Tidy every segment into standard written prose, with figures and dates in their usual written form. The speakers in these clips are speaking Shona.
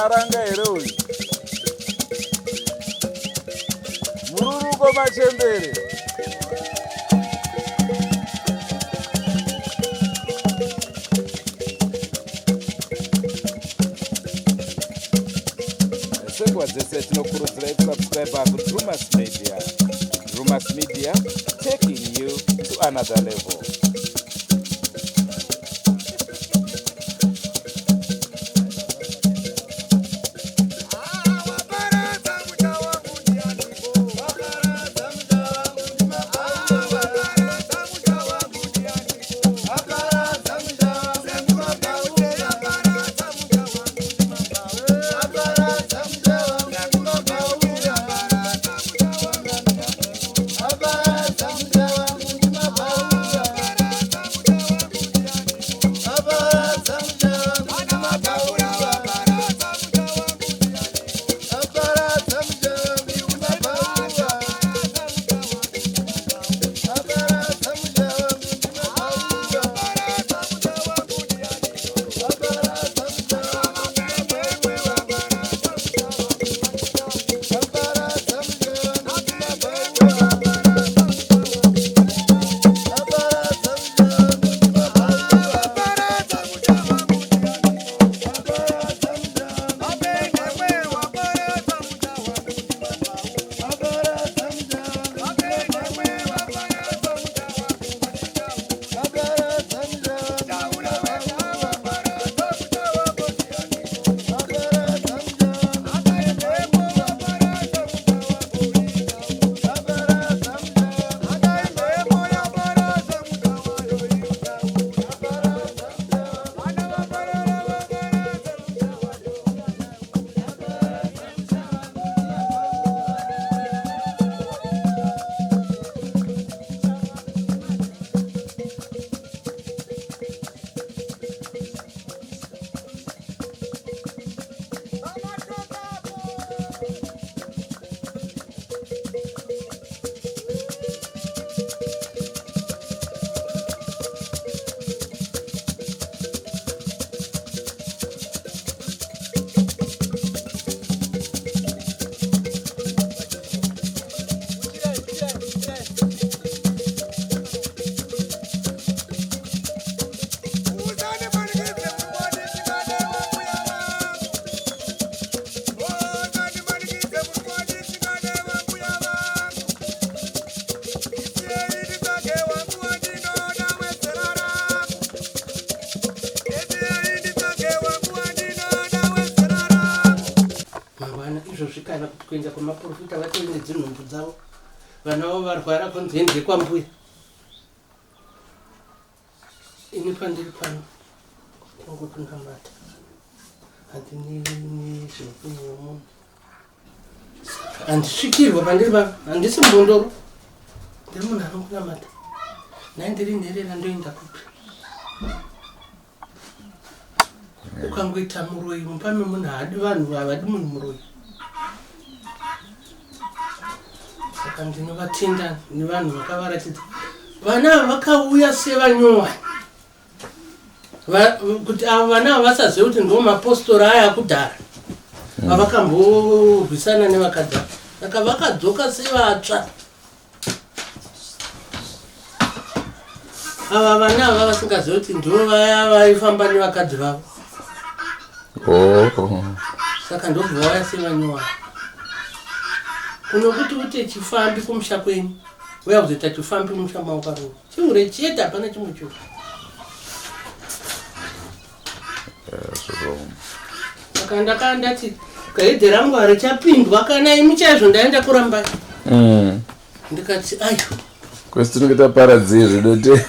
Karanga here uyu? Mururuko machembere. Senguva dzese tinokurudzirai kusubscribe kuDrumas Media. Drumas Media, taking you to another level. Mangwana izvozvi kana kuti kuenda kwamaprofita vatori nedzinhumbu dzavo, vana vavo varwara, kunzi endei kwambuya. Ini pandiri pano kungokunamata, handini nezveupenyu hwemunhu, handisvikirwa pandiri pano, handisi mbondoro, ndiri munhu anongonamata. Nhai, ndiri nherera, ndoenda kupi? Ukangoita muroyi mumba memunhu, haadi vanhu, havadi munhu muroyi. Saka ndinovatenda nevanhu vakavaratidza. Vana ava vakauya sevanyowani, kuti ava vana ava vasazive kuti ndo mapostori aya akudhara vavakamborwisana nevakadzi ava. Saka vakadzoka sevatsva ava vana ava, vasingazivi kuti ndo vaya vaifamba nevakadzi vavo. Saka ndobva vauya sevanyowani kunokuti uite chifambi kumusha kwenyu, uya kuzoita chifambi kumusha maukarova chihure chete, hapana chimwe chinhu. Saka ndakanga ndati gaidhe rangu harichapindwa kana imi chaizvo, ndaenda kurambai. Ndikati ayo. Kwesi tinenge taparadzei zvedu,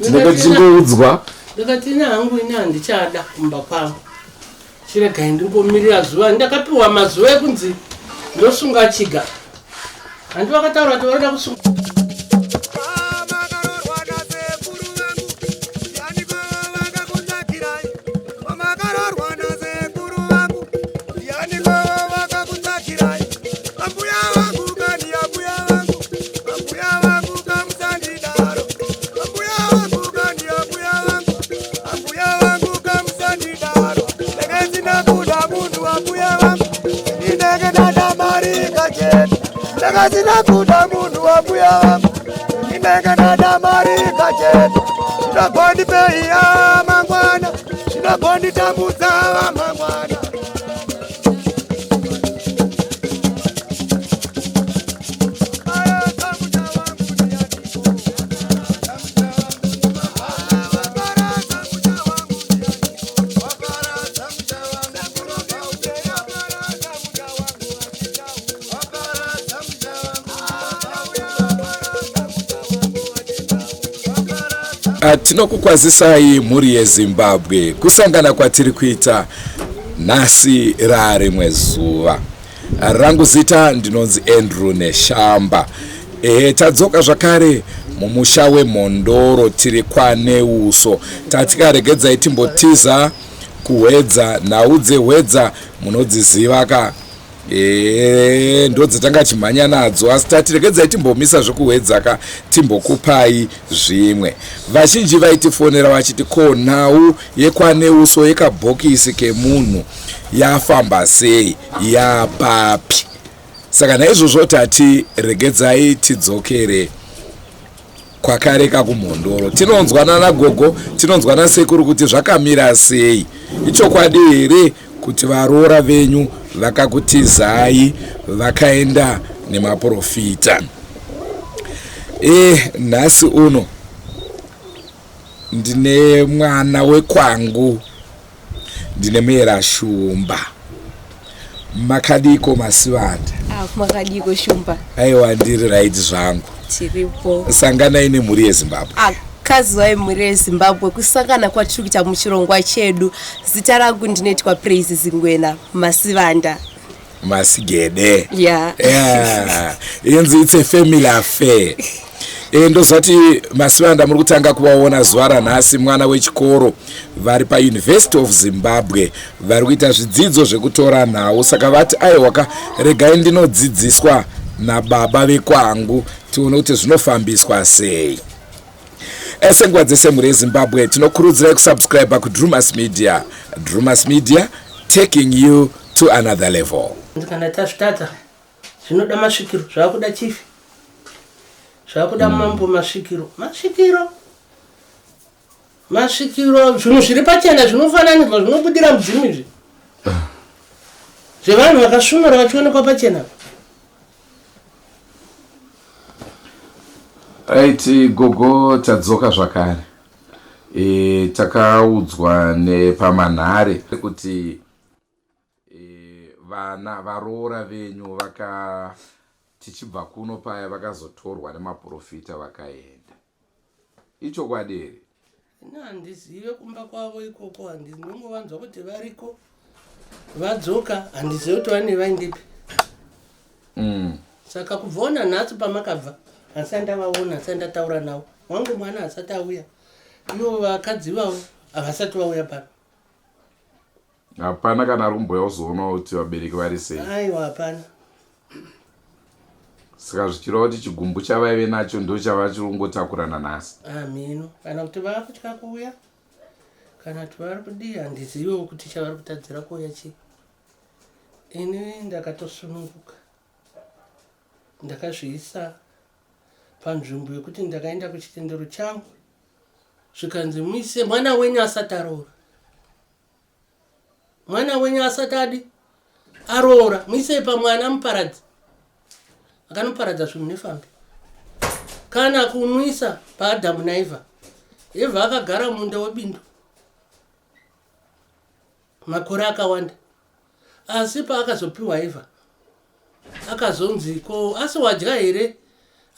tinenge tichingoudzwa. Ndikati ina hangu, ini handichada kumba kwangu, chiregai ndingomirira zuva. Ndakapiwa mazuva ekunzi ndosunga chiga, handi vakataura kuti vanoda kusunga. Makarorwa nasekuru vangu, ndianiko vakakutsvakirai? Makarorwa nasekuru vangu, ndianiko vakakutsvakirai? Ambuya vangu kani, ambuya vangu, ambuya vangu kamusandidaro. Ambuya vangu kani, ambuya vangu, ambuya vangu kamusandidaro. Ndenge ndina kuda munhu. Ndakasina kuda munhu wambuya vangu, ndinenge ndada mari kachete. Zvinogondipeiya mangwana, zvinogonditambudza vamangwana. Ah, tinokukwazisai mhuri yezimbabwe kusangana kwatiri kuita nhasi raarimwe zuva Rangu zita ndinonzi Andrew Neshamba. Ehe, tadzoka zvakare mumusha weMhondoro tiri kwaNeuso. Tatikaregedzai timbotiza kuHwedza, nhau dzeHwedza munodziziva ka? Ehe, ndodzatanga chimhanya nadzo asi tati regedzai timbomisa zvekuhwedza ka timbokupai zvimwe. Vazhinji vaitifonera vachiti ko nhau yekwaNeuso yekabhokisi kemunhu yafamba sei yapapi saka naizvozvo tati regedzai tidzokere kwakareka kumhondoro tinonzwa nanagogo tinonzwa nasekuru kuti zvakamira sei ichokwadi here kuti varoora venyu vakakutizai vakaenda nemaprofita e nhasi uno ndine mwana wekwangu ndine muera shumba makadiko masivanda ah, makadiko shumba aiwa ndiri right zvangu tiripo sanganai nemhuri yezimbabwe ah, kazwai mhuri yezimbabwe kusangana kwatiri kuita muchirongwa chedu zita rangu ndinoitwa praise zingwena masivanda masigede yeah. yeah. inzi it's a family affair e, ndozvati masivanda muri kutanga kuvaona zuva ranhasi mwana wechikoro vari pauniversity of zimbabwe vari kuita zvidzidzo zvekutora nhau saka vati aiwaka regai ndinodzidziswa nababa vekwangu tione kuti zvinofambiswa sei ese nguva dzese mhuri yezimbabwe tinokurudzirai kusubscribe kudrumas media drumas media taking you to another level kana tazvitadza zvinoda masvikiro zvakuda chifi zvakuda mm. mambo masvikiro masvikiro masvikiro zvinhu zviri pachena zvinofananidzwa zvinobudira mudzimu izvi zvevanhu vakasvunura vachionekwa pachena Right, gogo tadzoka zvakare e, takaudzwa nepamanhare kuti e, vana varoora venyu vaka tichibva kuno paya vakazotorwa nemaprofita vakaenda ichokwadi here Ini handizive kumba kwavo ikoko handinongovanzwa kuti variko vadzoka handizive kuti vane vaindepi mm. Saka kubvaona nhasi pamakabva handisati ndavaona handisati ndataura navo wangu mwana hasati auya ivo vakadzi vavo havasati vauya pano Hapana kana ari kumbouya kuzoonawo kuti vabereki vari sei. Aiwa hapana. Saka zvichireva kuti chigumbu chavaive nacho ndochavachiri kungotakura nanhasi. Hameno kana kuti vakutya kuuya kana kuti vari kudii handizivewo kuti chavari kutadzira kuuya chii. Ini ndakatosununguka ndakazviisa panzvimbo yekuti ndakaenda kuchitendero changu zvikanzi muise mwana wenyu asati aroora mwana wenyu asati adi aroora muisei pamwana muparadzi akanoparadza zvinhu nefambi kana kumuisa paadhamu naevha evha akagara munda webindu makore akawanda asi paakazopiwa evha akazonzi ko asi wadya here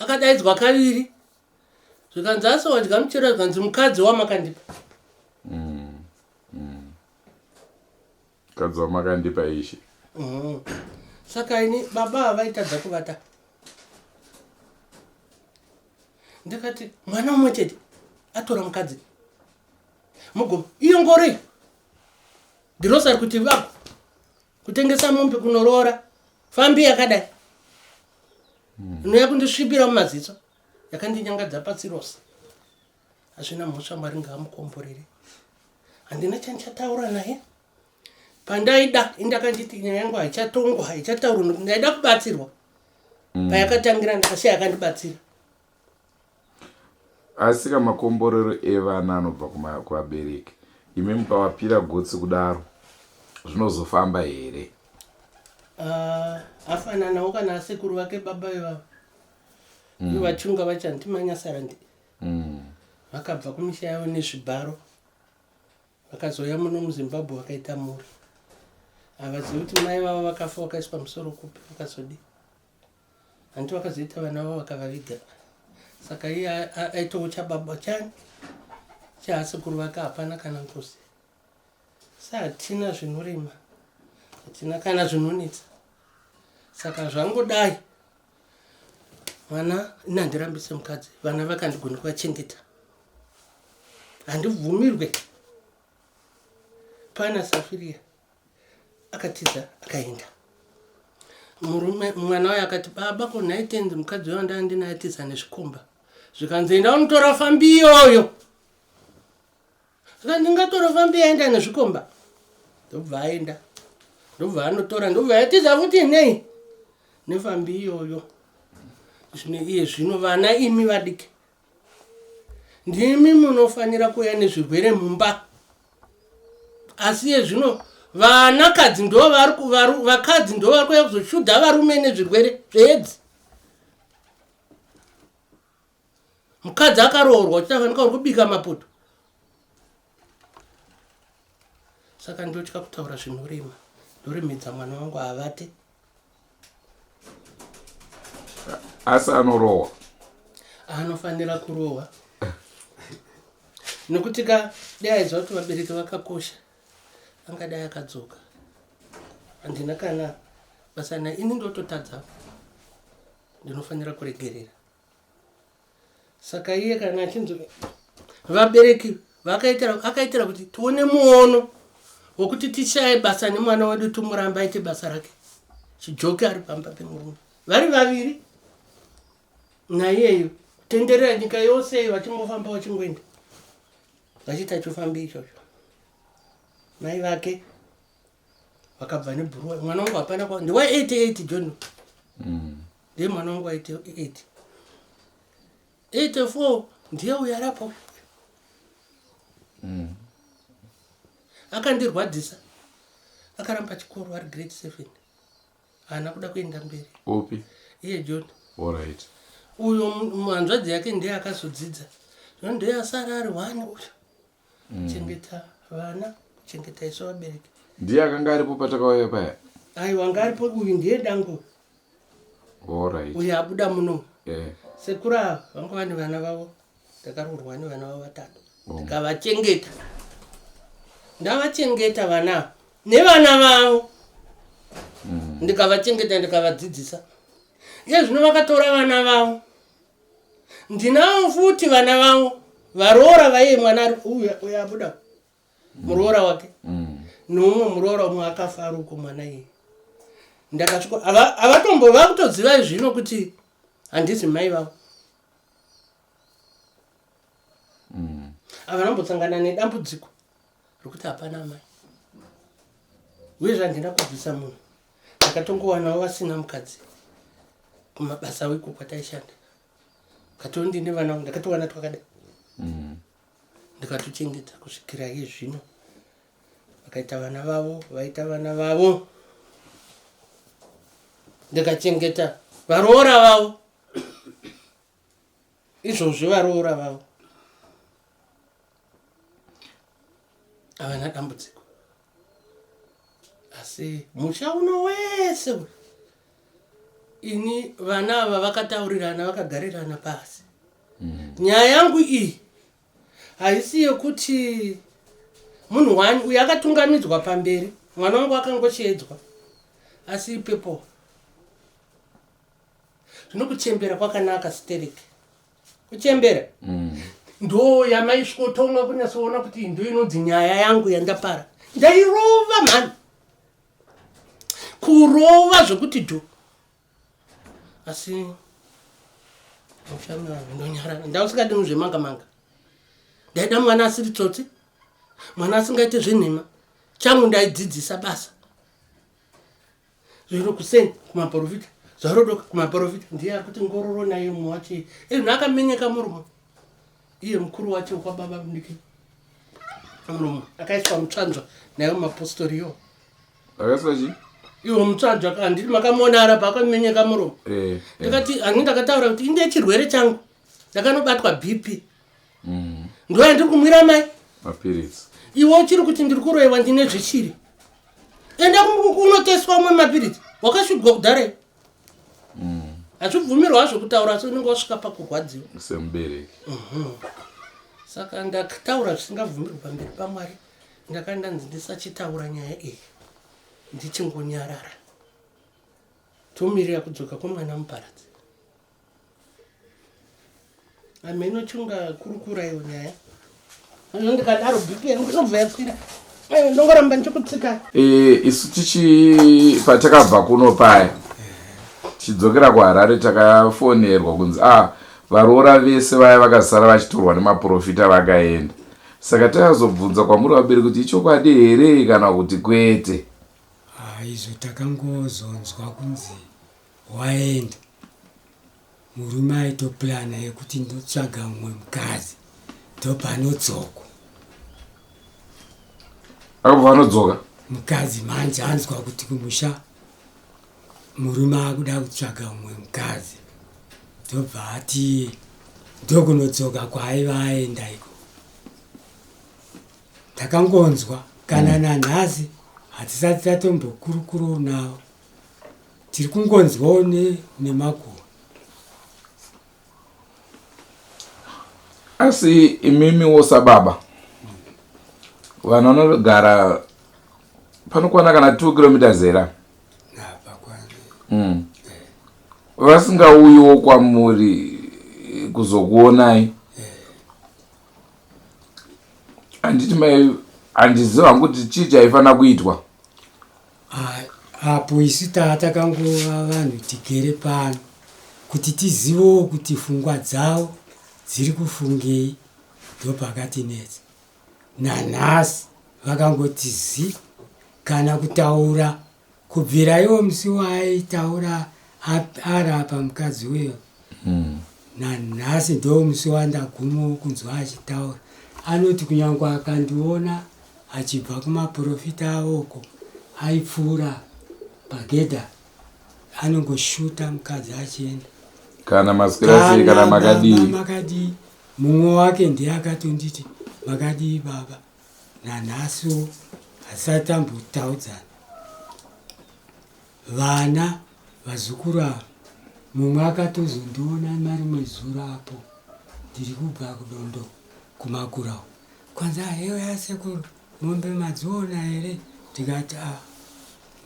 akadaidzwa kaviri zvikanzi asi wadya muchero zvikanzi mukadzi wamakandipa mm, mm. mukadzi wamakandipa ishe mm. Saka ini baba havaitadza kuvata ndikati mwana umwe chete atora mukadzi mugomo iyo ngoro iyo girosari kuti vako kutengesa mombe kunoroora fambi yakadai inouya kundisvipira mumaziso yakandinyangadza pasi rose hazvina mhosva mwari ngaamukomborere handina chandichataura naye pandaida indakanditi nyaya yangu haichatongwa haichataurwa ndaida kubatsirwa. Payakatangira ndakasiya akandibatsira. Asika makomborero evana anobva kuvabereki. Imi mukavapira gotsi kudaro zvinozofamba here? Ah, afananawo kana asekuru vake baba ivavo. Vachunga vacho handiti manyasarandi. Vakabva kumisha yavo nezvibharo. Vakazouya muno muZimbabwe vakaita mhuri. Havazivi kuti mai vavo vakafa vakaiswa musoro kupi vakazodii. Hanti vakazoita vana vavo vakavaviga. Saka iye aitowo chababa chani chaasekuru vake hapana kana ngozi. Sa hatina zvinorema. Hatina kana zvinonetsa. Saka zvangodai mwana ini handirambise mukadzi vana vakandigoni kuvachengeta. Handibvumirwe. Pana Safiria akatiza akaenda. Murume mwana waye akati baba ko nhai tenzi mukadzi uyo wandanga ndinaye atiza nezvikomba. Zvikanzi enda unotora fambi iyoyo. Zvikanzi ndingatora fambi yaenda nezvikomba. Ndobva aenda. Ndobva anotora ndobva yatiza futi nei nefambi iyoyo. Zvino iye zvino vana imi vadiki Ndimi munofanira kuuya nezvirwere mumba. Asi iye zvino vanakadzi ndo vakadzi ndo vari kuuya kuzoshudha varume nezvirwere zveedzi. Mukadzi akaroorwa uchitafanika uri kubika mapoto. Saka ndotya kutaura zvinorema. Ndoremedza mwana wangu avate. Asi anorohwa. Anofanira kurohwa. Nokuti ka dai aiziva kuti vabereki vakakosha angadai akadzoka. Handina kana basa naye ini ndototadza. Ndinofanira kuregerera. Saka iye kana achinzi vabereki vakaitira akaitira kuti tione muono wekuti tishaye basa nemwana wedu timuramba aite basa rake chijoki ari pamba pemurume vari vaviri naiyeyo kutenderera nyika yose iyo vachingofamba vachingoenda vachiita chofambi ichocho mai vake vakabva nebhuruwa mwana wangu hapana kwa ndiwa 88 John Ndiye mwana wangu aite 8. 84 ndiye uyo arapo. Akandirwadzisa. Akaramba chikoro ari grade 7. Haana kuda kuenda mberi. Upi? Iye John. All right. Uyo hanzvadzi yake ndiye akazodzidza. Zvino ndiye asara ari one uyo. Kuchengeta vana, kuchengeta isu vabereki. Ndiye akanga aripo patakauya paya? Aiwa anga aripo uyu ndiye dango. All right. Uyu abuda muno. Eh. Sekuru ava vanga vane vana vavo. Ndakaroorwa nevana vavo vatatu. Ndikavachengeta. Ndavachengeta vana ava nevana vavo. Ndikavachengeta ndikavadzidzisa. Iye zvino vakatora vana vavo. Ndinavo futi vana vavo varoora vaiye mwana ari uyu uyu abuda muroora wake neumwe muroora umwe akafa ari uko mwana iye. Ndakasvika havatombo vakutoziva zvino kuti handizi mai vavo. Havana kumbosangana nedambudziko rekuti hapana amai. Uyezve handina kubvisa munhu. Ndakatongowanawo vasina mukadzi kumabasa wiko kwataishanda. Katoo ndine vana vangu ndakatowana twakadai. Ndikatochengeta kusvikira iye zvino. Vakaita vana vavo, vaita vana vavo. Ndikachengeta varoora vavo. Izvozvi varoora vavo. Havana dambudziko. Asi musha uno wese uyu ini vana ava vakataurirana vakagarirana pasi. Nyaya yangu iyi haisi yekuti munhu wani uyu akatungamidzwa pamberi mwana wangu akangosheedzwa asi ipepo zvino kuchembera kwakanaka sterek kuchembera ndo yamaisvotonga kunyatsoona kuti ndo inonzi nyaya yangu yandapara. Ndairova mhani kurova zvekuti dhu asi mushami wangu ndonyarara ndausingadi zvemanga manga ndaida mwana asiri tsotsi mwana asingaite zvenhema changu ndaidzidzisa basa zvino kuseni kumaprofita. Zuva rodoka kumaporofita ndiye ari kuti ngororo naye mumwe wacho iye. Ezvino akamenyeka murume. Iye mukuru wacho kwababa mudiki. Murume akaiswa mutsvanzva naye mumapostori iwo. Akaiswa chii? Iwo mutsvanzva handiti makamuona arapa akamenyeka murume. Eh. eh. Ndikati hani ndakataura kuti inde chirwere changu. Ndakanobatwa BP. Ndoyandiri kumwira mai. Mapiritsi. Iwe uchiri kuti ndiri kuroiwa ndine zvechiri. Enda unoteswa umwe mapiritsi. Wakashugwa kudhara. Hazvibvumirwa hazvo kutaura asi unenge wasvika pakurwadziwa. Semubereki. Saka ndakataura zvisingabvumirwi pamberi paMwari. Ndakandanzi ndisachitaura nyaya iyi. Ndichingonyarara. Tomirira kudzoka kwemwana muparadzi. Hameno chunga kurukura iyo nyaya. Ano ndikadaro BP yangu inobva yakwira. Aiwa ndongoramba ndichikutsika. E, isu tichi patakabva kuno paya tichidzokera kuHarare takafonerwa kunzi ah varoora vese vaya vakasara vachitorwa nemaprofita vakaenda. Saka takazobvunza kwamuri vabereki kuti ichokwadi here kana kuti kwete. Ah, izvo takangozonzwa kunzi waenda. Murume aitoplana yekuti ndotsvaga mumwe mukadzi ndopanodzokwa. Akabva anodzoka. Mukadzi manje anzwa kuti kumusha murume akuda kutsvaga mumwe mukadzi ndobva ati ndokunodzoka kwaaiva aenda iko. Takangonzwa kana nanhasi hatisati tatombokurukurawo navo. Tiri kungonzwawo nemakuhwa. Asi imimiwo sababa vanhu vanogara panokwana kana 2 kilometers here? Vasingauyiwo kwamuri kuzokuonai. Handiti mai, handiziva hangu kuti chii chaifanira kuitwa. Apo isu takangova vanhu tigere pano kuti tizivewo kuti fungwa dzavo dziri kufungei ndopakatinetsa. Nanhasi vakangoti zi kana kutaura kubvira iwo musi waaitaura arapa mukadzi uyo. Nanhasi ndo musi wandagumawo kunzwa achitaura. Anoti kunyangwe akandiona achibva kumaprofita avoko aipfuura pagedha anongoshuta mukadzi achienda. Kana maswera sei kana makadii. Makadii. Mumwe wake ndiye akatonditi makadii baba. Nanhasiwo hasati tambotaudzana. Vana vazukuru ava mumwe akatozondiona marimwe zuro apo ndiri kubva kudondo kumakura uko. Kwanzi heyo yasekuru mombe madziona here? Ndikati ah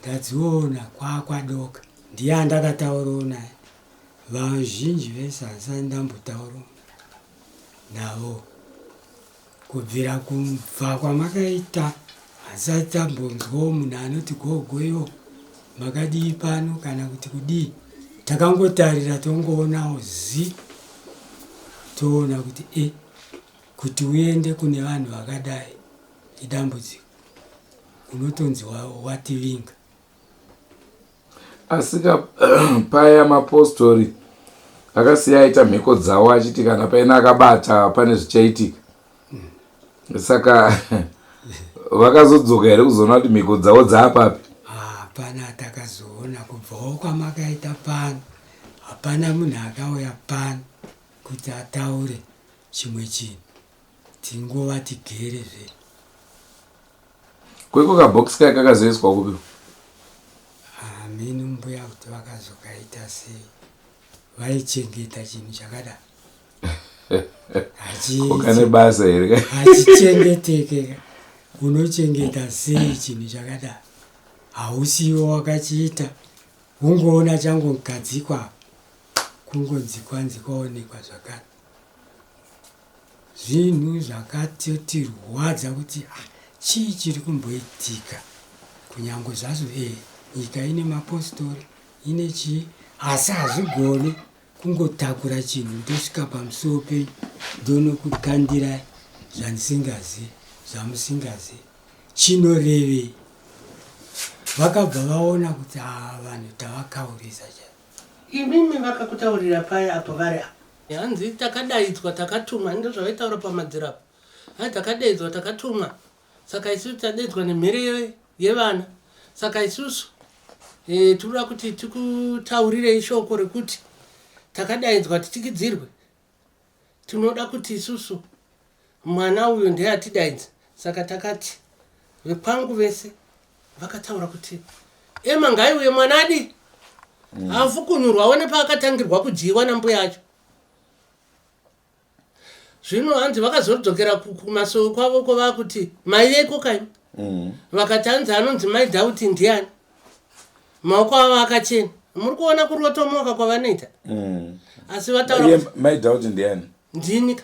ndadziona kwakwadoka. Ndiye andakataurawo naye. Vazhinji vese handisati ndambotaurawo navo. Kubvira kubva kwamakaita handisati tambonzwawo munhu anoti gogo iwo makadii pano kana kuti kudii. Takangotarira tongoonawo zi toona kuti e kuti uende kune vanhu vakadai idambudziko. Unotonzi wativinga. Asika paya mapostori akasiya aita mhiko dzavo achiti kana paine akabata pane zvichaitika. Saka vakazodzoka here kuzoona kuti mhiko dzavo dzaapapi? Hapana takazoona kubvawo kwamakaita pano. Hapana munhu akauya pano kuti ataure chimwe chinhu. Tingova tigere zve. Kweko kabhokisi kaya kakazoiswa kupi? Hameno mbuya kuti vakazokaita sei. Vaichengeta chinhu chakadai. Kane basa here? Hachichengeteke. Unochengeta sei chinhu chakadai? Hausiwo wakachiita. Ungoona changogadzikwa kungonzi kwanzi kwaonekwa zvakare. Zvinhu zvakatotirwadza kuti chii chiri kumboitika kunyangwe zvazvo nyika ine mapostori ine chii asi hazvigoni kungotakura chinhu ndosvika pamusuwo penyu ndonokukandirai zvandisingazivi zvamusingazivi chinorevei. Vakabva vaona kuti vanhu tavakaurisa chaizvo. Imimi vakakutaurira paya apo vari apa. Hanzi takadaidzwa takatumwa ndozvavaitaura pamadziro apo. Hanzi takadaidzwa takatumwa saka isusu tadaidzwa nemhere yevana saka isusu e, tinoda kuti tikutaurirei shoko rekuti takadaidzwa tichikidzirwe tinoda kuti isusu mwana uyu ndiye atidaidza saka takati vekwangu vese vakataura kuti ema ngaiuye mwana adi mm. afukunurwa aone paakatangirwa kudyiwa nambuya acho zvino hanzi vakazodzokera kumasowe kwavo kwava kuti mai veko kai mm. vakati hanzi anonzi mai dhauti ndiani maoko avo akachena muri kuona kurotomoka kwavanoita mm. asi vataura mai dhauti ndiani ndini ka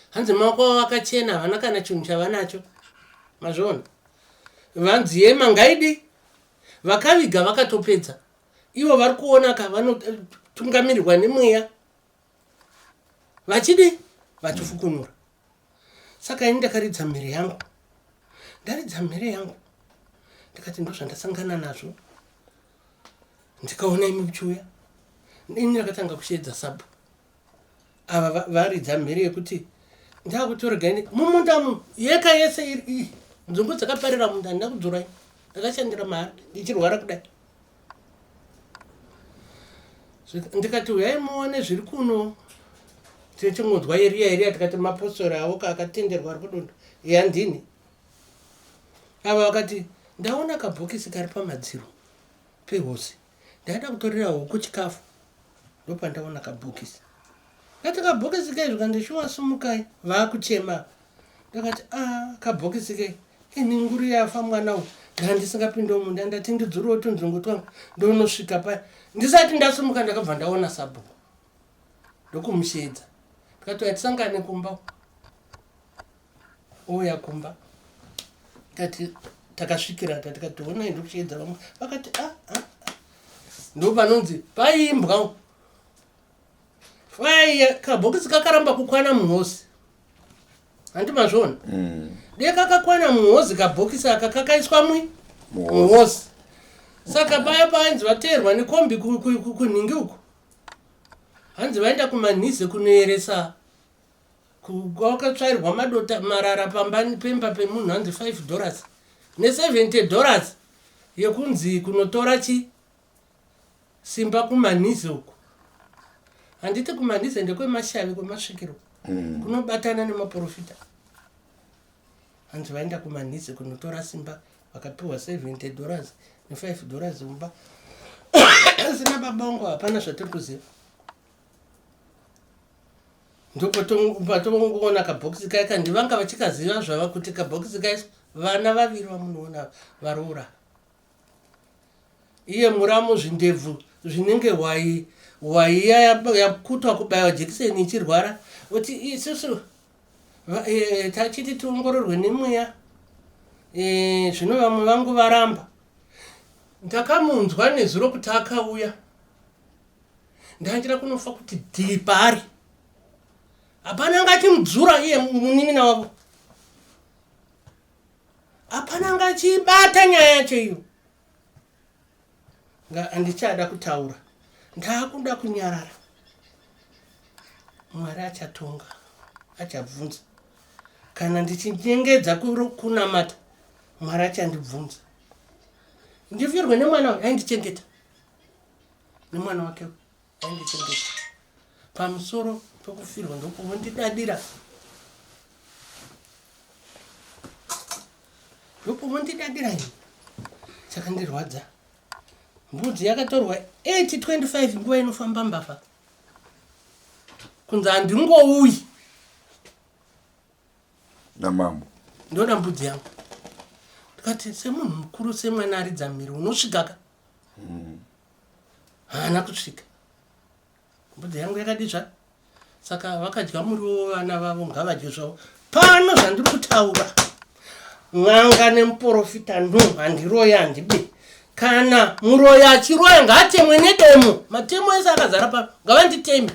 hanzi maoko avo akachena havana kana chinhu chavanacho mazviona vanzi yema ngaidi vakaviga vakatopedza ivo vari kuona ka vanotungamirirwa nemweya vachidi vachifukunura saka ini ndakaridza mhere yangu ndaridza mhere yangu ndikati ndozvandasangana nazvo ndikaona imi uchiuya ini ndakatanga kusheedza sabhu ava varidza mhere yekuti ndakutorega mumunda mu yeka yese iri iyi nzungu dzakaparira munda handina kudzura ini ndakashandira mahara ndichirwara kudai ndikati uyai muone zviri kuno tichingonzwa eriya eriya tikati mapostori avo ka akatenderwa ari kudonda yandini ava vakati ndaona kabhokisi kari pamadziro pehosi ndaida kutorera huku chikafu ndopandaona kabhokisi ndati kabhokisi kei zvikanzi shuwa sumukai vakuchema ndakati a ah, kabhokisi kei ini nguru yafa mwana uyu ndandisingapinde munda ndati ndidzurewo tunzungu twangu ndonosvika paya ndisati ndasumuka ndakabva ndaona sabhuku ndokumusheedza ndikati uya tisangane kumba ouya kumba tati takasvikira tatikati honai ndokusheedza vamwe vakati a ah, ah, ah. ndopanonzi paimbwa faiya kabhokisi kakaramba kukwana muhosi handi mazviona mm. dee kakakwana muhozi kabhokisi aka kakaiswa mwi muhozi saka paya painzi vateerwa nekombi kunhingi uku hanzi vaenda kumanhize kunoeresa kwakatsvairwa madota marara pamba pemba pemunhu hanzi 5 dollars ne70 dollars yekunzi kunotora chi simba kumanhize uku handiti kumanhize ndekwemashavi kwemasvikiro mm. kunobatana nemaprofita hanzi vaenda kumanhize kunotora simba vakapiwa 70 dollars ne5 dollars mumba sina baba vangu hapana zvatiri kuziva ndopatongoona kabhokisi kaya kandivanga vachikaziva zvava kuti kabhokisi kaiswa vana vaviri vamunoona varoora Iye muramu zvindebvu zvinenge hwai hwai iya yakutwa kubaiwa jekiseni ichirwara oti isusu e, tachiti tiongororwe nemweya e, zvino vamwe vangu varamba ndakamunzwa nezuro kuti akauya ndanjira kunofa kuti dhii paari hapana anga achimudzura iye munin'ina wavo hapana anga achiibata nyaya yacho iyo handichada kutaura ndakuda kunyarara mwari achatonga achabvunza kana ndichinyengedza kunamata mwari achandibvunza ndifirwe nemwana uyu aindichengeta nemwana wake aindichengeta pamusoro pekufirwa ndokumundidadira ndokumundidadira ini chakandirwadza mbudzi yakatorwa 825 nguva inofamba mbavha kunzi handingouyi namambo ndoda mbudzi yangu ndikati semunhu mukuru semwana aridza mhiri unosvikaka mm. haana kusvika mbudzi yangu yakadizva saka vakadya muriwo vana vavo ngavadye zvavo pano zvandiri kutaura n'anga nemuporofita no handiroyi handibe kana muroyi achiroya ngaatemwe nedemo matemo ese akazara pano ngavanditeme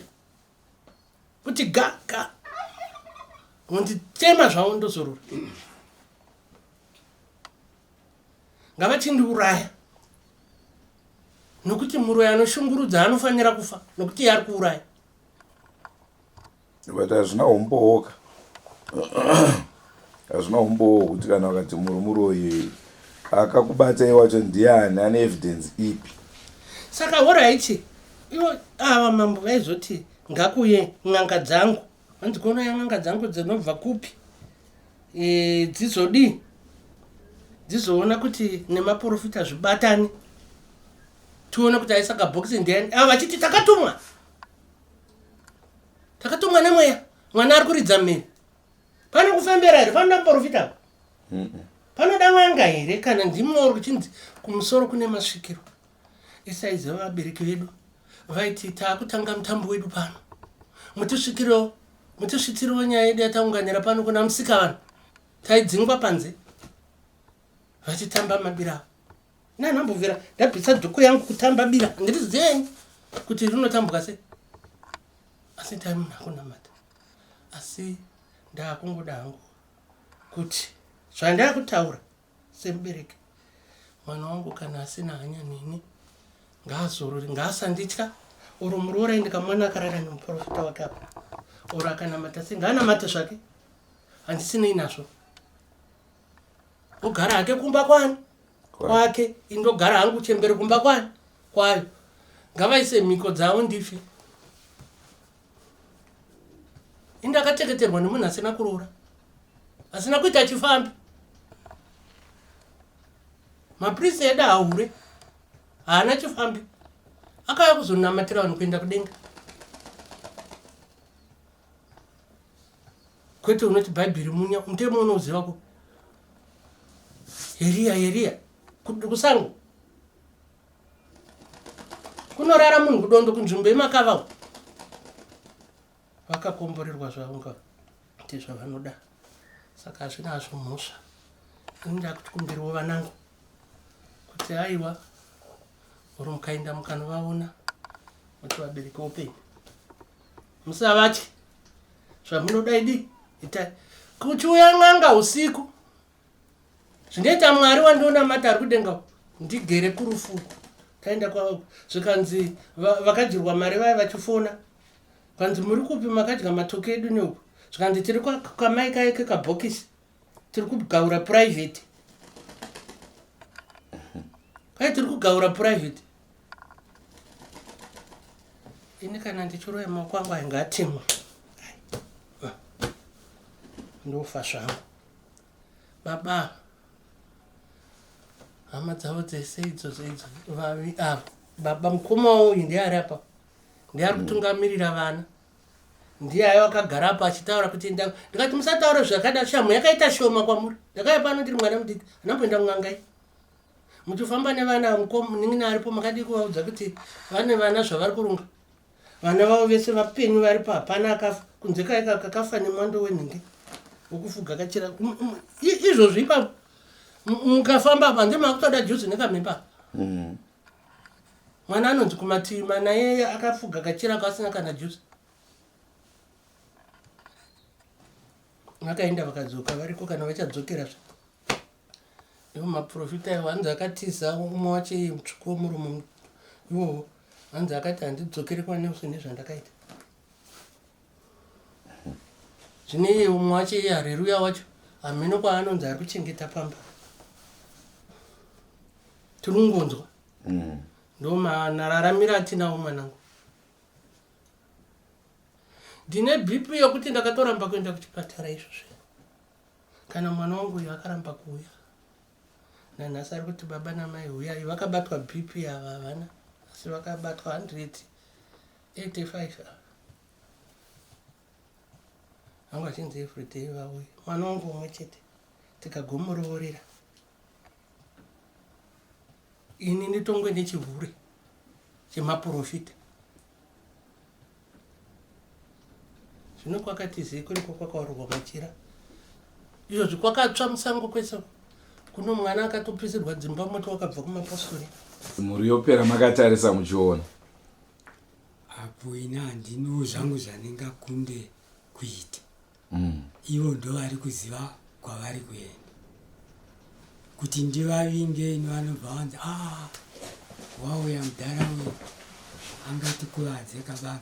kuti ga ga vonditema zvavo ndozorora ngavachindiuraya Nokuti muroyi anoshungurudza anofanira kufa nokuti iye ari kuuraya. But hazvina umbowoka, hazvina umbowo hwekuti kana vakati muri muroyi, akakubatai wacho ndiani, ane evidence ipi? Saka horaiti, ivo ava mambo vaizoti ngakuye n'anga dzangu, vanzi kuonaya n'anga dzangu dzinobva kupi, dzizodii, dzizoona kuti nemaprofita zvibatane, tione kuti aisa kabhokisi ndiani. Ava vachiti takatumwa, takatumwa nemweya, mwana ari kuridza mhiri. Pane kufembera here? Panoda muprofita? Panoda n'anga here? Kana ndimori kuchinzi kumusoro kune masvikiro, isaiziva vabereki vedu vaiti taakutanga mutambo wedu pano, mutisvikirewo, mutisvitsirewo nyaya yedu yataunganira pano kuna musika. Vanhu taidzingwa panze vachitamba mabira avo. Nanhambobvira ndabvisa dhuku yangu kutamba bira, handirizivenyi kuti rinotambwa sei, asi tai munhu akunamata. Asi ndaakungoda hangu kuti zvandakutaura semubereki, mwana wangu kana asina hanya neni ngaazorore, ngaasanditya. Oro muroora ndikamwana akarara nemuprofita wake apa, oro akanamata sei, ngaanamate zvake, handisinei nazvo. Ogara hake kumba kwani kwake, indogara hangu chembere kumba kwani kwayo. Ngavaise mhiko dzavo ndife. Indakateketerwa nemunhu asina kuroora, asina kuita chifambi. Maprisi edu ahure, haana chifambi, akauya kuzonamatira vanhu kuenda kudenga, kwete unoti Bhaibheri munya mutemo unoziva ko Eriya, Eriya kusango kunorara munhu kudondo kunzvimbo yemakavawo. Vakakomborerwa zvavo ngati zvavanoda, saka hazvina hazvo mhosva. Ini ndakuti kumberiwo vanangu kuti aiwa, uri mukaenda mukanovaona kuti vabereki upenyu, musavatye, zvamunoda idi itai. Kuchiuya n'anga usiku, zvinoita Mwari wandionamata ari kudenga, ndigere kurufu. Taenda kwavo, zvikanzi vakadyirwa mari vaya vachifona, kanzi muri kupi, makadya matoki edu neuku. Zvikanzi tiri kwamai kaye kekabhokisi, tiri kugaura private kai, tiri kugaura private. Ini kana ndichiroya maoko angu ainge atemwa, ndofa zvangu. Baba, hama dzavo dzese idzodzo idzo vavi ava, baba mukoma uyu ndiye ari apa, ndiye ari kutungamirira vana, ndiye aiva akagara apa achitaura kuti ndikati musataura zvakada, shamhu yakaita shoma kwamuri. Ndakauya pano ndiri mwana mudiki, handamboenda kun'angai. Muchifamba nevana, munin'ina aripo, makadii kuvaudza kuti vane vana zvavari kurunga? Vana vavo vese vapenyu varipo, hapana akafa kunze kaika kakafa nemwando wenhingi wekufuga kachira. Izvozvo ipapo mukafamba apa ndemakutoda juzi nekamhepa. Mwana anonzi kumativi mana yeye akafuga kachira kasina kana juzi. Vakaenda vakadzoka, variko kana vachadzokerazve ivo maprofita ivo. Hanzi akatiza umwe wacho iye mutsvuku wemuromo iwowo, hanzi akati handidzokere kwaNelson nezvandakaita. Zvino iye umwe wacho iye Hareruya wacho, hameno kwaanonzi ari kuchengeta pamba, tiri kungonzwa. Ndo manararamiro atinawo. Mwanangu, ndine BP yokuti ndakatoramba kuenda kuchipatara izvozvo. Kana mwana wangu uyu akaramba kuuya, nanhasi ari kuti baba namai huyai. Vakabatwa BP ava havana, asi vakabatwa 185 ava, vanga vachinzi everyday vauye. Mwana wangu umwe chete tikagomuroorera, ini nditongwe nechihure chemaprofita. Zvino kwakatizei kuriko kwakaororwa machira izvozvi, kwakatsva musango kwese kuno, mwana akatopisirwa dzimba, moto wakabva kumapostori. Mhuri yopera makatarisa muchiona. Apo ini handino zvangu zvandingakunde kuita. Ivo ndo vari kuziva kwavari kuenda kuti ndivavinge. Ini vanobva vanzi a. Wauya mudhara uyu angatikuvadze kabanga.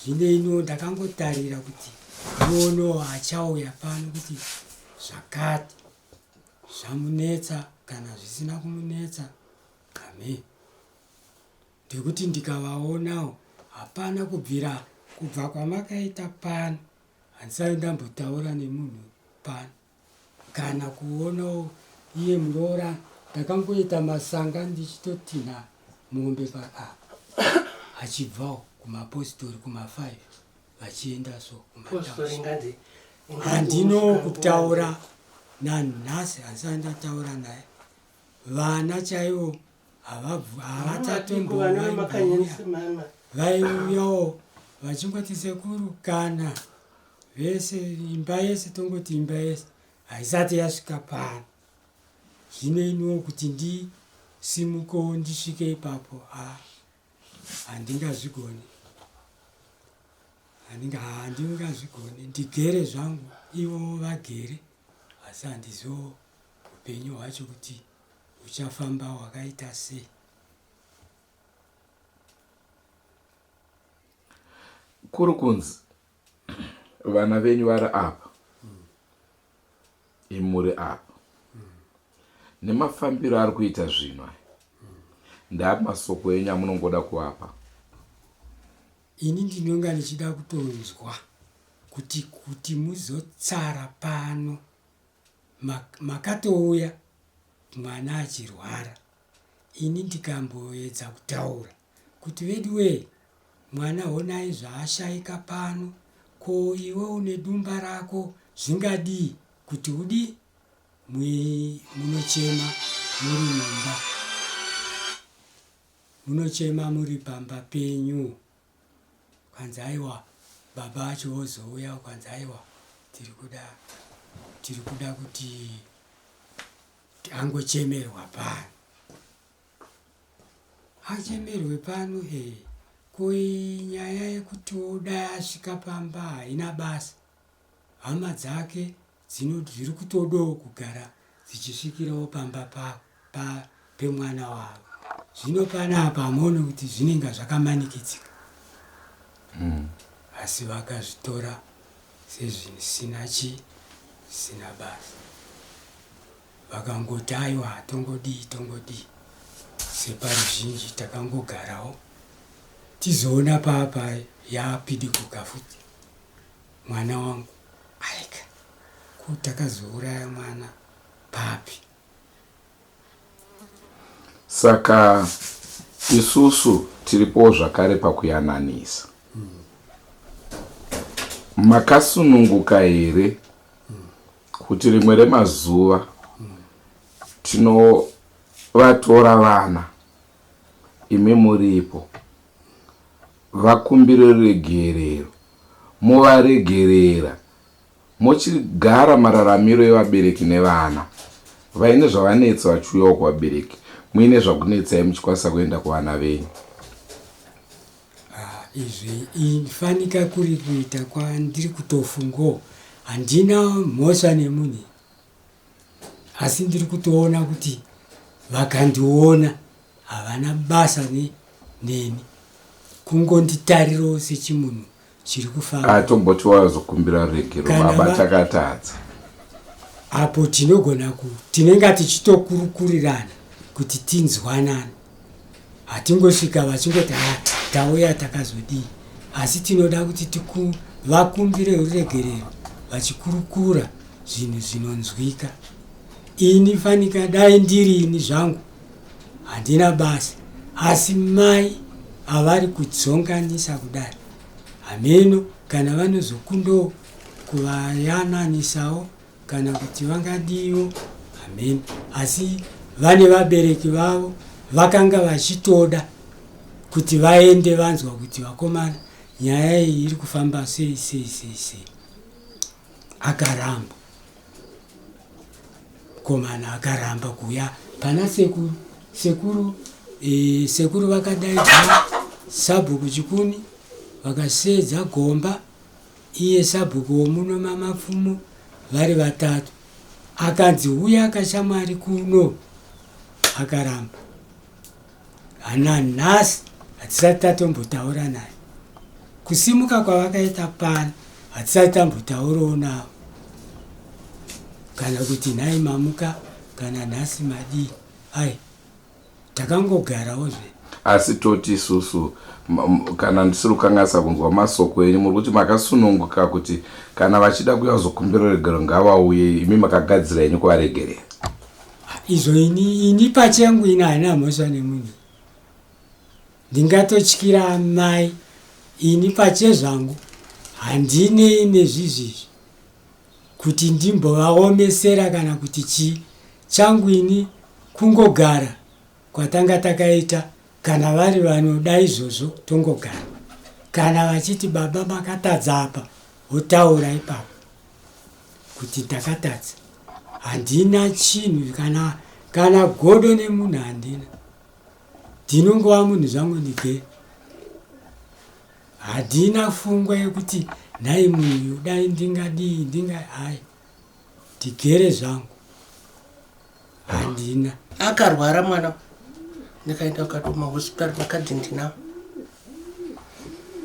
Zvino iniwo ndakangotarira kuti ndionewo achauya pano kuti zvakati zvamunetsa kana zvisina kumunetsa. Amen. Ndekuti ndikavaonawo hapana kubvira kubva kwamakaita pano handisati ndambotaura nemunhu pano kana kuonawo iye muroora ndakangoita masanga ndichitotinha mombe pa achibvawo kumapositori kuma5 vachienda so Postori nganzi handino kutaura nanhasi handisati ndataura naye. Vana chaivo havachatombovana vaiuyawo vachingoti sekuru kana vese imba yese tongoti imba yese haisati yasvika pano. Zvino iniwo kuti ndisimukewo ndisvike ipapo handingazvigoni. Handingazvigoni. Ndigere zvangu ivo vagere asi handizivo upenyu hwacho kuti huchafamba hwakaita sei. Kuri kunzi vana venyu vari apa, imuri apa, nemafambiro ari kuita zvinhu aya, ndaapi masoko enyu amunongoda kuvapa? Ini ndinonga ndichida kutonzwa kuti muzotsara pano makatouya mwana achirwara. Ini ndikamboedza kutaura kuti veduwee mwana honai zvaashaika pano, ko iwe une dumba rako zvingadii kuti udii munochema muri mumba, munochema muri pamba penyu. Kwanzi aiwa baba vacho vozouya, kwanzi aiwa tiri kuda kuti angochemerwa pano, achemerwe pano. Ko nyaya yekuti dai asvika pamba haina basa, hama dzake dziri kutodawo kugara dzichisvikirawo pamba pemwana wavo. Zvino panapa hamuoni kuti zvinenge zvakamanikidzika. Asi vakazvitora sezvisina zvisina basa. Vakangoti aiwa tongodii tongodii. Separuzhinji takangogarawo tizoona papa yapidiguka futi mwana wangu. Aika ko takazouraya mwana papi? Saka isusu tiripowo zvakare pakuyananisa. Makasununguka here kuti rimwe remazuva tinovatora vana imi muripo, vakumbire ruregerero, movaregerera, mochigara mararamiro evabereki nevana vaine zvavanetsa vachiuyawo kuvabereki, muine zvakunetsai muchikwanisa kuenda kuvana venyu? Izvi ifanika kuri kuita kwandiri kutofungo. Handina mhosva nemunhu, asi ndiri kutoona kuti vakandiona havana basa neni, kungonditarirawo sechimunhu chiri kufamba. Tomboti wazokumbira ruregero, baba takatadza. Apo tinogona tinenge tichitokurukurirana kuti tinzwanane. Hatingosvika vachingoti tauya takazodii, asi tinoda kuti vakumbire ruregerero vachikurukura zvinhu zvinonzwika. Ini fanika dai ndiri ini zvangu handina basa, asi mai avari kudzonganisa kudai hameno kana vanozokundawo kuvayananisawo kana kuti vangadiwo hameno. Asi vane vabereki vavo vakanga vachitoda kuti vaende vanzwa kuti vakomana nyaya iyi iri kufamba sei sei sei sei. Akaramba mukomana, akaramba kuuya pana sekuru. Sekuru vakadaidza sabhuku Chikuni, vakasedza gomba, iye sabhuku womuno Mamapfumo, vari vatatu. Akanzi uya kashamwari kuno, akaramba. Hana nhasi hatisati tatombotaura naye. Kusimuka kwavakaita pano hatisati tambotaurawo navo kana kuti nhai mamuka kana nhasi madii ai takangogarawo zve. Asi toti isusu kana ndisiri kukanganisa kunzwa masoko enyu muri kuti makasununguka kuti kana vachida kuuya kuzokumbira ruregerero ngavauye imi makagadzira henyu kuvaregerera. Izvo ini ini pachangu ini handina mhosva nemunhu. Ndingatotyira amai ini pachezvangu handinei nezvizvizvi kuti ndimbovaomesera kana kuti chii. Changu ini kungogara kwatanga takaita kana vari vanoda izvozvo tongogara. Kana vachiti baba makatadza apa votaura ipapo kuti ndakatadza. Handina chinhu kana kana godo nemunhu handina. Ndinongova munhu zvangu ndigere. Handina fungwa yekuti nhai munhu dai ndingadii ndinga hai. Ndigere zvangu. Handina. Akarwara mwana ndikaenda kukatuma hospital makadhi ndinawo.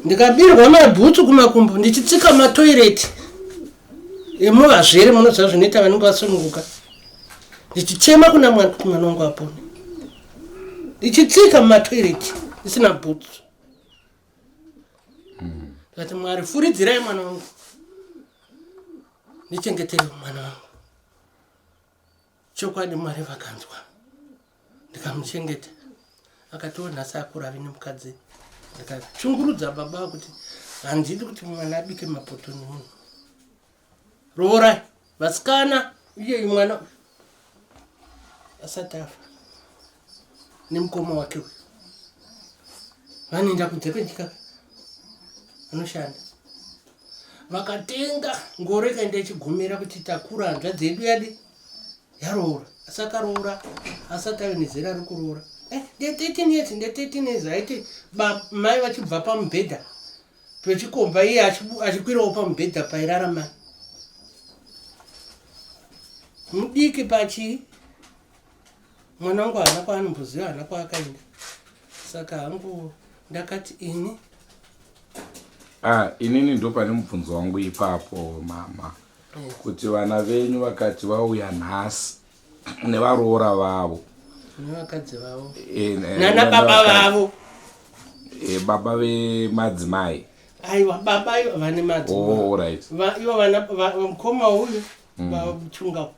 Ndikabirwa mabhutsu kumakumbo ndichitsika matoireti emuvazvere munoziva zvinoita vanenge vasununguka. Ndichichema kuna Mwari kuti mwana wangu apone. Ndichitsika mumatoireti ndisina bhutsu. Ndikati Mwari furidzirai mwana wangu. Ndichengetere mwana wangu. Chokwadi Mwari vakanzwa. Ndikamuchengeta. Akatiwo nhasi akura ave nemukadzi. Ndikachungurudza baba kuti handidi kuti mwana abike mapoto nemunhu. Roorai vasikana iyeyu mwana asati afa nemukoma wake uyu vanoenda kunze kwenyika vanoshanda vakatenga ngoro ikaenda ichigumira kuti takura hanzvadzi yedu yadi yaroora asi akaroora asati ave nezera rekuroora eh, nde 13 years nde 13 years aiti mai vachibva pamubhedha Pechikomba iye achikwirawo pamubhedha pairara mai. Mudiki pachii mwana wangu haana kwaanomboziva haana kwaakaenda saka hangu ndakati ini ah, inini ndo pane mubvunzo wangu ipapo mama kuti vana venyu vakati vauya nhasi nevaroora vavo nevakadzi vavo eh, nana baba vavo eh, baba vemadzimai aiwa baba ivo vane madzimai oh, right. ivo vana mukoma uyu vachunga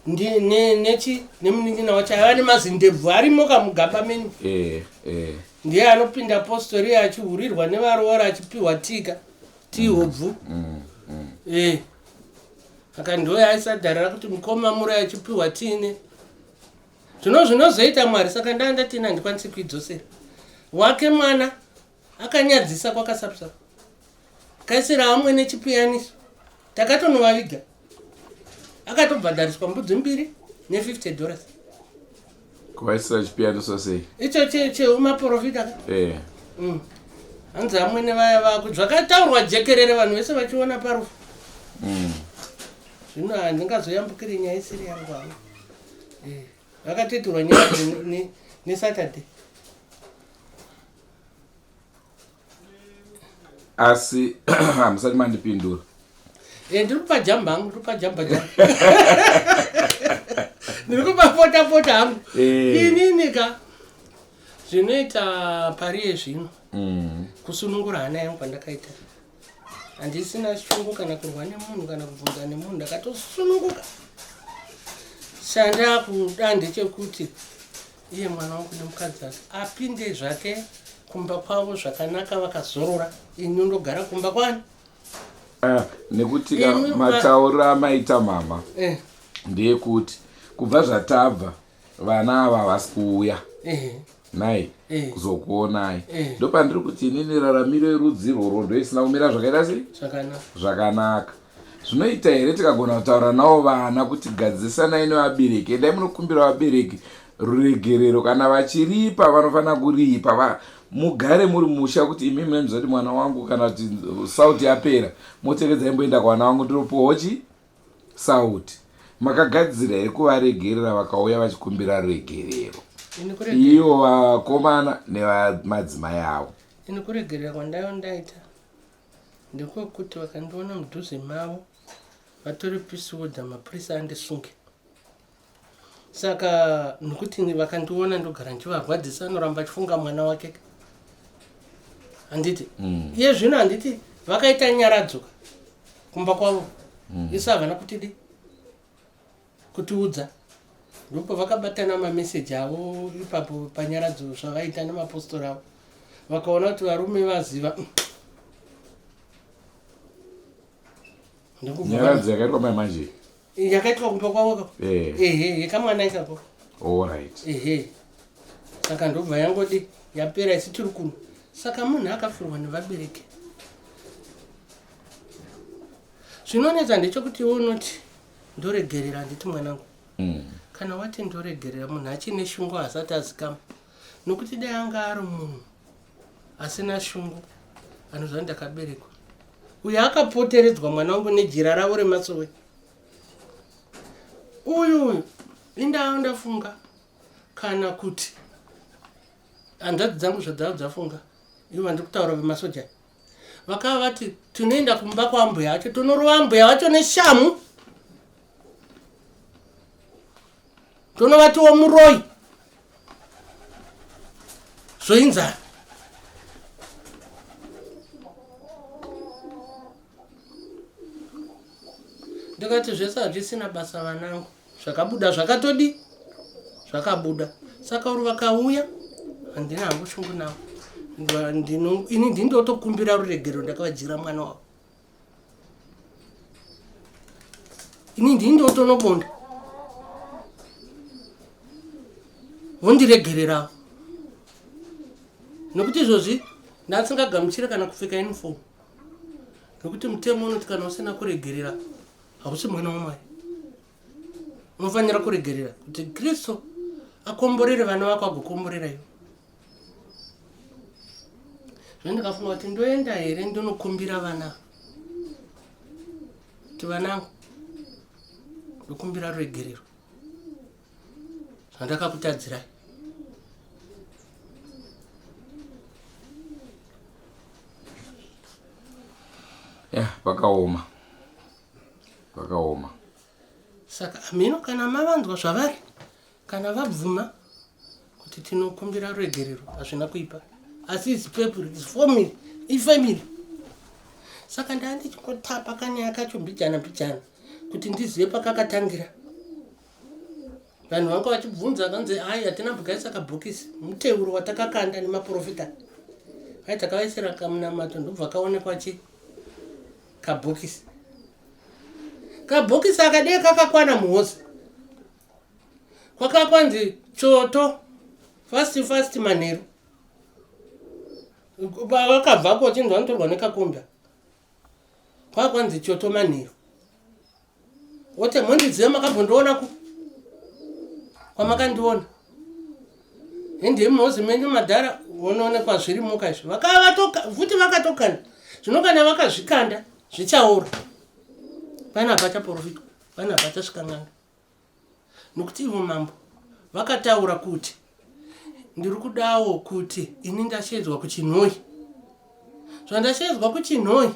nechi nemunin'ina wacho aiva nemazindebvu arimo kamugaba menyu eh, eh. Ndiye anopinda postori achihurirwa nevaroora achipiwa tika tii hobvu Eh. Saka ndoye aisadharira kuti mukoma muri achipiwa tiine zvino zvinozoita mwari saka ndaa ndati ini handikwanisi kuidzosera wake mwana akanyadzisa kwakasapsapa kaisira amwene chipiyaniso takatonovaviga akatobhadhariswa mbudzi mbiri ne 50 dollars Kuvaisira chipiyaniso sei? Icho cheumaprofita ka? Eh. Hanzi amwene vaya vaku zvakataurwa jekerere vanhu vese vachiona parufu. Zvino handingazoyambukiri nyaya isiri yangu hangu. Eh. Vakatoitirwa nyaya neSaturday. Asi hamusati mandipindura. Eh, ndiri kupa jamba hangu, ndiri kupa jamba jamba. Ndiri kupa pota pota hangu. Eh. Inini ka zvinoita pari yezvino kusunungura hana yangu kwandakaita. Handisina shungu kana kurwa nemunhu kana kubvunza nemunhu, ndakatosununguka. Chandakuda ndechekuti iye mwana wangu nemukadzi wake apinde zvake kumba kwavo zvakanaka vakazorora, ini ndogara kumba kwani. Nekuti ka matauriro amaita mama ndeyekuti kubva zvatabva vana ava havasi kuuya nhai kuzokuonai. Ndopandiri kuti inini raramiro yerudzi irworwo ndoisina kumira zvakaita sei? Zvakanaka. Zvakanaka. Zvinoita here tikagona kutaura navo vana kuti gadzisanai nevabereki, endai munokumbira vabereki ruregerero, kana vachiripa vanofanira kuripa, mugare muri musha kuti imi munoziva kuti mwana wangu kana kuti sauti yapera motevedza imboenda kuvana vangu ndinopuwawo chi sauti. Makagadzira here kuvaregerera vakauya vachikumbira ruregerero? Ivo vakomana nevamadzimai avo. Ini kuregerera kwandaiva ndaita ndekwekuti vakandiona mudhuze mavo vatore peace order mapurisa andisunge. Saka nokuti vakandiona ndogara ndichivarwadzisa anoramba achifunga mwana wake. Handiti? Iye zvino handiti vakaita nyaradzo kumba kwavo. Isu havana kutidi kutiudza. Ndipo vakabatana mameseji avo ipapo panyaradzo zvavaita nemapostori avo. Vakaona kuti varume vaziva. Nyaradzo yakaitwa mai manje? Yakaitwa kumba kwavo ka? Ehe, yekamwana ikako. Alright. Ehe. Saka ndobva yangodi yapera isu tiri kuno. Saka munhu akafirwa nevabereki. Zvinonetsa ndechekuti iwe unoti ndoregerera handiti mwanangu. Kana wati ndoregerera munhu achine shungu asati azikama. Nokuti dai anga ari munhu asina shungu anoziva ndakaberekwa. Uyu akapoteredzwa mwana wangu nejira ravo remasowe. Uyu uyu indaa ndafunga kana kuti hanzvadzi dzangu zvadzava dzafunga ivo vandiri kutaura vemasoja vakava vati tinoenda kumba kwambuya vacho tonorova mbuya vacho neshamu tonovatiwo muroyi zvoinzara. Ndikati zvese hazvisina basa vanangu, zvakabuda zvakatodi zvakabuda. Saka uri vakauya handina hangu shungu navo. Ini ndindotokumbira ruregero ndakavajira mwana wavo. Ini ndindotonobonda vondiregererawo nokuti izvozvi ndasingagamuchire kana kupfeka uniform nokuti mutemo unoti kana usina kuregerera hausi mwana waMwari. Unofanira kuregerera kuti Kristu akomborere vana vako agokomborera iwe. Zvino ndikafunga kuti ndoenda here ndonokumbira vana kuti vanangu ndokumbira ruregerero zvandakakutadzirai. Ya, pakaoma. Pakaoma. Saka ameno kana mavanzwa zvavari, kana vabvuma kuti tinokumbira ruregerero hazvina kuipa. Asi is people, is family, ifamily. Saka ndaa ndichingotapa kanyaya kacho mbijana mbijana kuti ndizive pakakatangira. Vanhu vanga vachibvunza kanzi ai hatina mbokaisa kabhokisi muteuro watakakanda nemaprofita. Ai takavaisira kamunamato ndobva kaonekwa chi kabhokisi. Kabhokisi akadee kakakwana muhozi. Kwakakwanzi choto fast fast manheru. Vakabvako chinhu vanotorwa nekakombi. Kwakwanzi choto manheru. Wote mondiziva makambondiona ku kwamakandiona. Hende muhozi menyu madhara vonoonekwa zviri muka izvi. Vakavatoka futi vakatokanda. Zvino kana vakazvikanda zvichaora. Pana hapachaprofitwa, pana hapachasvika n'anga. Nokuti ivo mambo vakataura kuti ndiri kudawo kuti ini ndashedzwa kuChinhoyi. Zvandashedzwa kuChinhoyi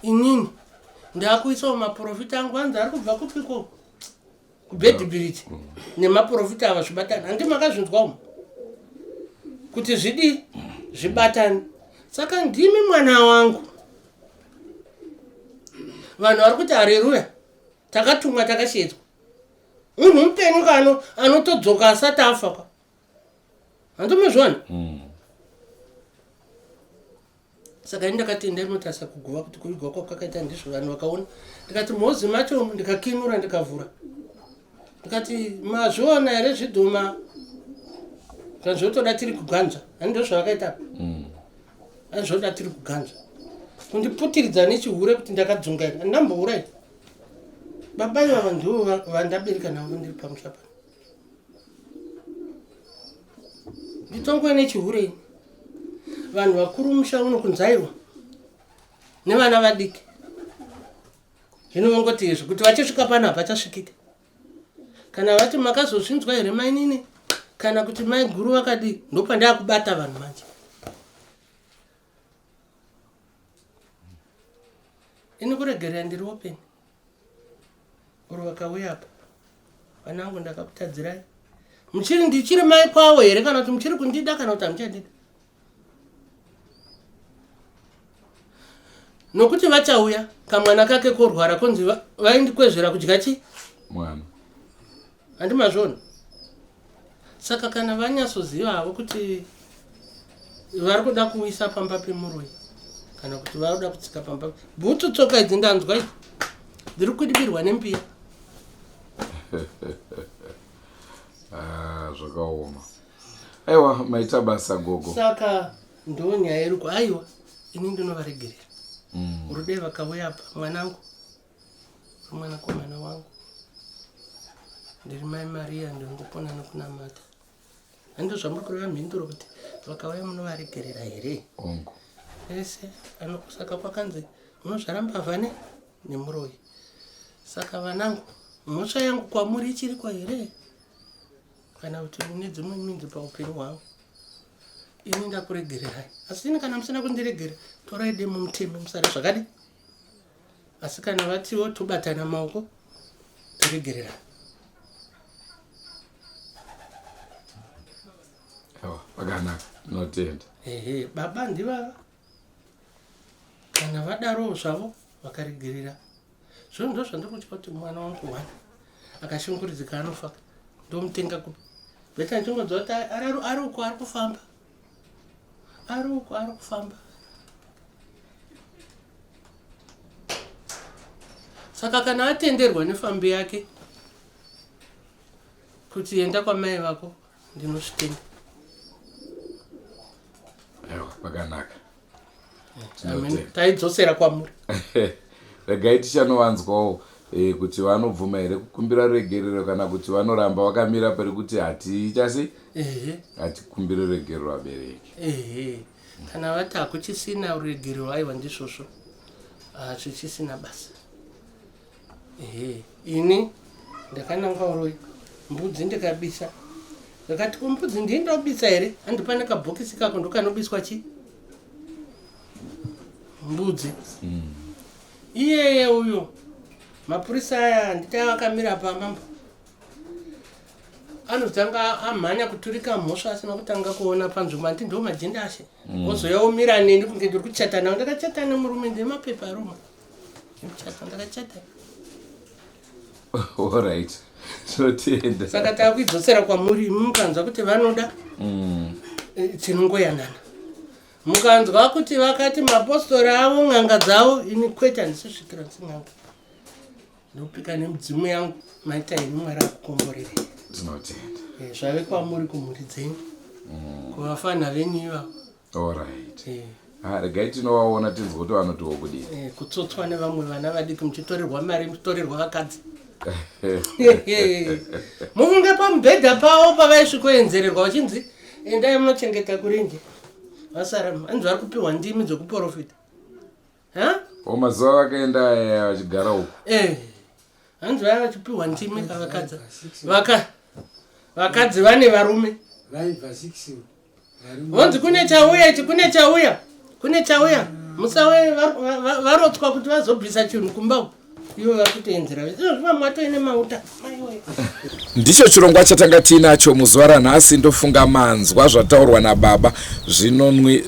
inini ndakuisawo maprofita angu anzi ari kubva kupiko kuBedbridge nemaprofita ava zvibatana. Handi makazvinzwa umu kuti zvidii zvibatane. Saka ndimi mwana wangu. Vanhu vari kuti hareruya takatumwa takashedzwa. Munhu mupenyu kano anotodzoka asati afa ka. Handomazviona? Saka ini ndakati endai munotarisa kuguva kuti kuvigwa kwako kwakaita ndizvo vanhu vakaona. Ndikati muhozi macho umu ndikakinura ndikavhura. Ndikati mazviona here zvidhoma zvotoda tiri kuganzva. Hani ndozvo zvavakaita apa. Hani zvotoda tiri kuganzva. Kundiputiridza nechihure kuti ndakadzungaira. Handambourayi. Baba ivava ndivo vandabereka navo ndiri pamusha pano. Nditongwe nechihure ini. Vanhu vakuru musha uno kunzaiwa nevana vadiki. Zvino vongoti izvi kuti vachisvika pano hapachasvikika. Kana vati makazozvinzwa here mainini? Kana kuti maiguru vakadii, ndopandakubata vanhu manje. Ini kuregerera ndiri open. Oro vakauya apa vanangu ndakakutadzirai. Muchiri ndichiri mai kwavo here kana kuti muchiri kundida kana kuti hamuchandida? Nokuti vachauya kamwana kake korwara konzi vaindikwezvera kudya chi mwana. Handimazvona. Saka kana vanyatsoziva havo kuti vari kuda kuisa pamba pemuroyi kana kuti vari kuda kutsika pamba bhutsu tsoka idzi ndanzwa idzi dziri kwidibirwa nembiya. Ah, zvakaoma. Aiwa, maita basa gogo. Saka ndo nyaya iri ku aiwa ini ndinovaregerera. Rude vakauya apa mwanangu mwanakomana wangu ndiri mai Maria ndinongopona nokunamata. Handi zvamuri kureva mhinduro kuti vakauya munovaregerera here? Hongu. Ese saka kwakanzi unozvara mbavha ne nemuroyi. Saka vanangu mhosva yangu kwamuri ichiriko here? Kana kuti mune dzimwe minzi paupenyu hwangu? Ini ndakuregererai. Asi ini kana musina kundiregera torai demo muteme musare zvakadi. Asi kana vatiwo tobatana maoko toregerera. Pakanaka, tinotenda. Ehe, baba ndivava. Kana vadarowo zvavo vakaregerera. Zvino ndozvandiri kutya kuti mwana wangu wani akashunguridzika anofa ndomutenga kupi? Beta ndichingonzwa kuti ari uko ari kufamba. Ari uko ari kufamba. Saka kana atenderwa nefambi yake kuti enda kwamai vako ndinosvitenda. Aiwa, pakanaka. Amen. Taidzosera kwamuri. Regai tichanovanzwawo kuti vanobvuma here kukumbira ruregerero kana kuti vanoramba vakamira pari kuti hatichasi hatikumbiri ruregerero vabereki. Ehe. Kana vati hakuchisina ruregerero aiwa ndizvozvo. Hazvichisina basa. Ehe. Ini ndakananga uroyi mbudzi ndikabisa. Ndakati ko mbudzi ndini ndobisa here? Handi pane kabhokisi kako ndokanobiswa chi mbudzi. Iyeye uyo mapurisa aya handiti akamira pamambo anotanga amhanya kuturika mhosva asina kutanga kuona panzvimbo handiti ndo majinda ashe. Ozouya omira neni kunge ndiri kuchata nawo. Ndakachata nemurume ndine mapepa aroma emuchato ndakachata. Alright, tinotenda. Saka takuidzosera kwamuri imi mukanzwa kuti vanoda tinongoyanana. Mukanzwa kuti vakati mapostori avo n'anga dzavo ini kwete handisisvikira ndisi n'anga. Ndopika nemudzimu yangu maita henyu Mwari akukomborere. Tinotenda. Zvave kwamuri kumhuri dzenyu. Kuvafana venyu ivavo. Alright. Regai tinovaona tinzwe kuti vanotiwo kudii. Kutsotswa nevamwe vana vadiki muchitorerwa mari muchitorerwa vakadzi. Mufunge pamubhedha pavo pavaisvikoenzererwa vachinzi endai munochengeta kurenje. Vasara hanzi vari kupiwa ndimi dzekuprofita. Ha? O mazuva vakaenda aya vachigara uko. Hanzi vaya vachipiwa ndimi kavakadzi. Vakadzi vane varume. Vaibva 6. Vonzi kune chauya ichi, kune chauya. Kune chauya. Musauye varotswa kuti vazobvisa chinhu kumba uko. Ivo vari kutoenzera. Izvo zvimwe matoine mauta. Maiwe. Ndicho chirongwa chatanga tiinacho muzuva ranhasi. Ndofunga manzwa zvataurwa nababa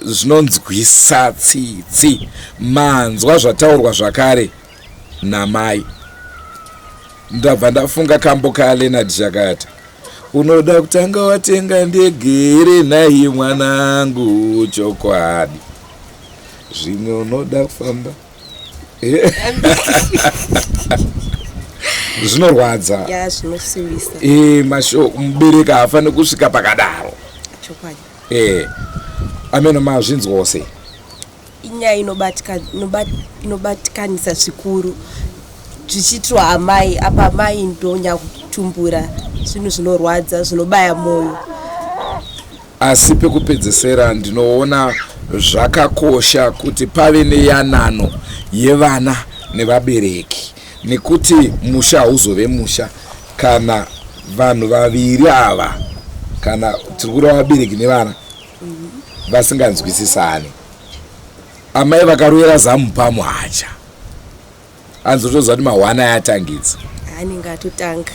zvinonzwisa tsitsi. Manzwa zvataurwa zvakare namai. Ndabva ndafunga kambo kaLeonard Zhakata. Unoda kutanga watenga ndege here nhai mwanangu? Chokwadi zvimwe unoda kufamba. Zvinorwadza. Ya, zvinosuwisa. Mubereki haafaniri kusvika pakadaro. Chokwadi. Ameno mazvinzwawo sei? Inyaya inobatikanisa zvikuru zvichiitwa amai. Apa amai ndonyakutumbura zvinhu zvinorwadza zvinobaya moyo. Asi pekupedzesera ndinoona zvakakosha kuti pave neyanano yevana nevabereki, nekuti musha hauzove musha kana vanhu vaviri ava Kana tiri kureva vabereki nevana vasinganzwisisani, amai vakarovera zamu pamuhacha, anzotoziva kuti mahwana ayatangidza. Anenge atotanga.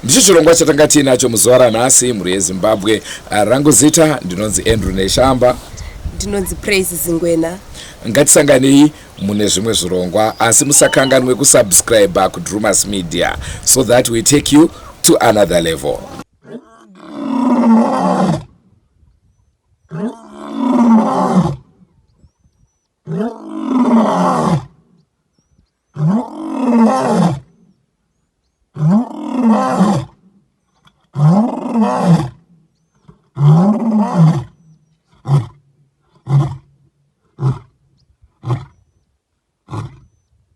Ndicho chirongwa chatanga tiinacho muzuva ranhasi, mhuri yeZimbabwe. Rangu zita ndinonzi Andrew Neshamba. Ndinonzi Praise Zingwena. Ngatisanganei mune zvimwe zvirongwa, asi musakanganwe kusubscribe kuDrumas Media so that we take you to another level.